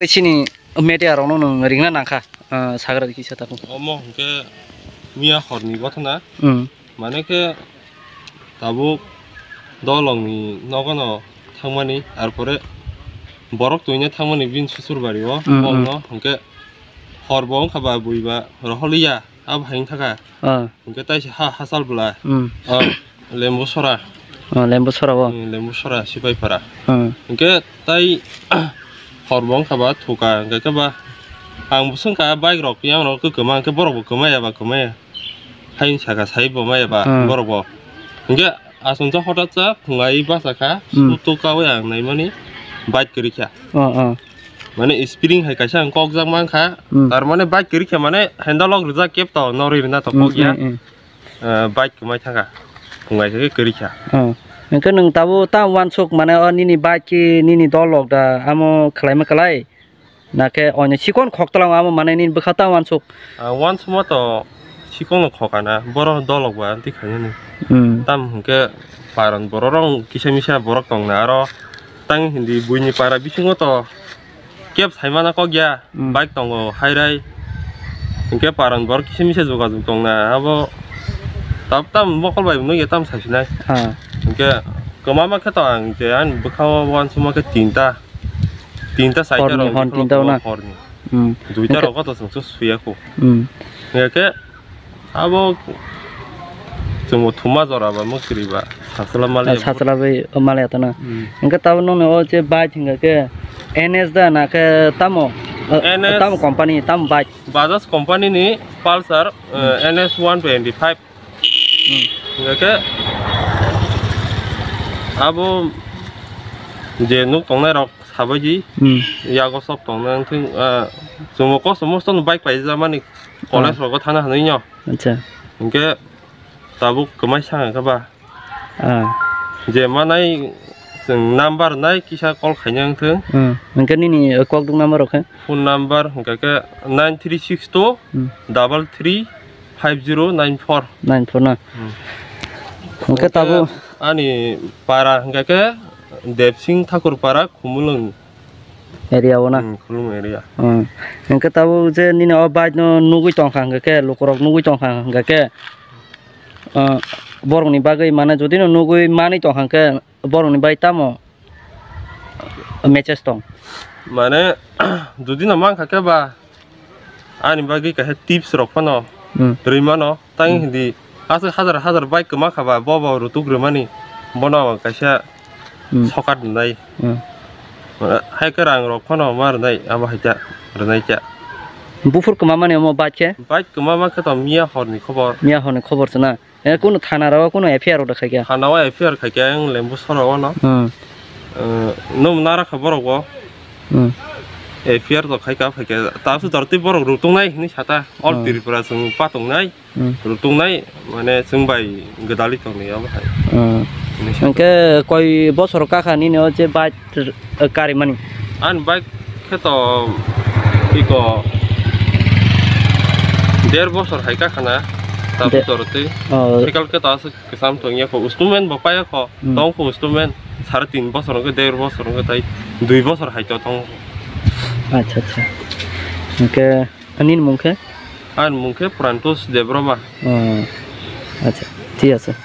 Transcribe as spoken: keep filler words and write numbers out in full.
Chini media rokno nwng ringna nangkha, ah, sagra kisa ta. Omo hwnkhe miya horni gotona. Hmm. Mane khe tabuk dolongni nogono thangmani, arpore borok twina thangmani bini susurbari o, hmm, bokno, hmm, hwnkhe horbo wngkha ba buiba roholiya. Abo hai wngkha kha. Ah. Hwnkhe taisa ha, hachal bwla. Hmm. Ah, Lembu Sora. Ah, Lembu Sora o. Hmm, Lembu Sora, Sipaipara. Hmm. Hwnkhe tai horbo wngkha ba thuka, hwnkhe khe ba ang bo swngkha bike rok yang rok kwma, hwnkhe borok bo kwmaya ba kwmaya. Hai wng saka sai bo maya ba, hmm, borok bo. Hwnkhe aswk hotat sa phungai bachakha, hmm, sutuk kawi ang naimani bike kwrwikha. Oh, oh. Mane spring hai kaisa ang kokjak mankha. Hmm. Tar mane bike kwrwikha mane handle rok rijak kep to norwi rwna to, hmm, kokya. Hmm, hmm. Eh, bike kwmai thangkha. Phungai khe kwrwikha. Oh. Hwnkhe nwng tabuk ta uansuk mane o nini bike ki nini dol rok da amo khlaima kwlai? Nakhe oini sikon khok tlang amo mane nini bwkha ta uansuk? Ah, uansukma to sikon no khok ana, boro dolok ba twi khainani. Hmm. Tam hwnkhe paran borok rok kisa misa borok tongna aro tang hindi buini para bisingo to kep saimana kok ya, hmm, bike tongo hairai. Hwnkhe paran borok kisa misa jogajog tongna abo tam tam mokol bai nukya tam saisinai. Ha. Hwnkhe kwmama khe to ang je ani bwkha o uansukma khe tinta. Tinta saita horni, rok hon tinta na? Horni. Hmm. Duita hwnkhe rok to chwng suya kho. Hmm. Hwnkhe abo chwngbo thuma jora ba mwkhri ba sachwla mali. Ah, sachwla bai mali atana. Hmm. Hwnkhe tabuk nokni o je bike hwnkhe khe N S da na khe tamo? Ah, N S. Tamo company, tamo bike? Bajaj company ni Pulsar, hmm, eh, N S one twenty five. Hmm. Hwnkhe abo je nuk tongnai rok sabaidi, hmm, yago sok tongna wngthung, ah, chwngbo kosto mosto no bike paijak mani college, ah, rogo thana hinwi no. Acha. Hwnkhe tabuk kwmai sanga khe ba. Ah. Je manai chwng number nai kisa call khaina wngthung. Hmm. Hwnkhe nini, eh, kokduk number rok khe? Phone number hwnkhe khe nine three six two, hmm, double three five zero nine four. Nine four na? Hmm. Hwnkhe tabuk ani para hwnkhe khe Debsing Thakur para Khumulwng area o na? Hmm, Khumulwng area. Hmm. Hwnkhe tabuk je nini o bike no nugwi tongkha hwnkhe khe, lukurok nugwi tongkha hwnkhe khe, ah, borokni bagwi mane jodi no nugwi manwi tongkha hwnkhe, borokni bai tamo message tong? Mane, jodi no mankha khe ba, ani bagwi kaisa tips rok phano, hmm, rwi mano. Tang, hmm, hindi aswk hajar hajar bike kwma kha ba, bo bo rutuk rwmani, bono kaisa, hmm, sokat rwnai. Hmm. Hai khe rang rok phano ma rwnai, abo hai ta rwnai ta. Buphur kwma mani omo bike khe? Bike kwma ma khe to miya horni khobor. Miya horni khobor se na? Eh, kunu thana rok kunu F I R order khai khe? Thana o F I R khai khe ang Lembu Sora o no. Hmm. Eh, num nara kha borok bo. Hmm. F I R to khai ka phai khe ta su dor twi borok ruk tongnai hinwi sata. All, hmm, Tripura chwng pa tongnai. Hmm. Ruk tongnai mane chwng bai gwdalwi tongnai abo hai. Hmm. Hinwi sata. Hwnkhe koi bosor kakha nini o je bike karimani? Ani bike khe to iko der bosor hai kakhana, tabuk de-, dorotwi. Oh. Cycle khe to aswk kwcham tongya kho, usnumen bo paya kho, hmm, tong kho usnumen, sare tin bosor wngkhe, der bosor wngkhe, tai dui bosor hai to tong kho. Acha, acha. Hwnkhe nini mung khe? Ani mung khe Prantosh Debbarma. Oh. Acha, thik ache.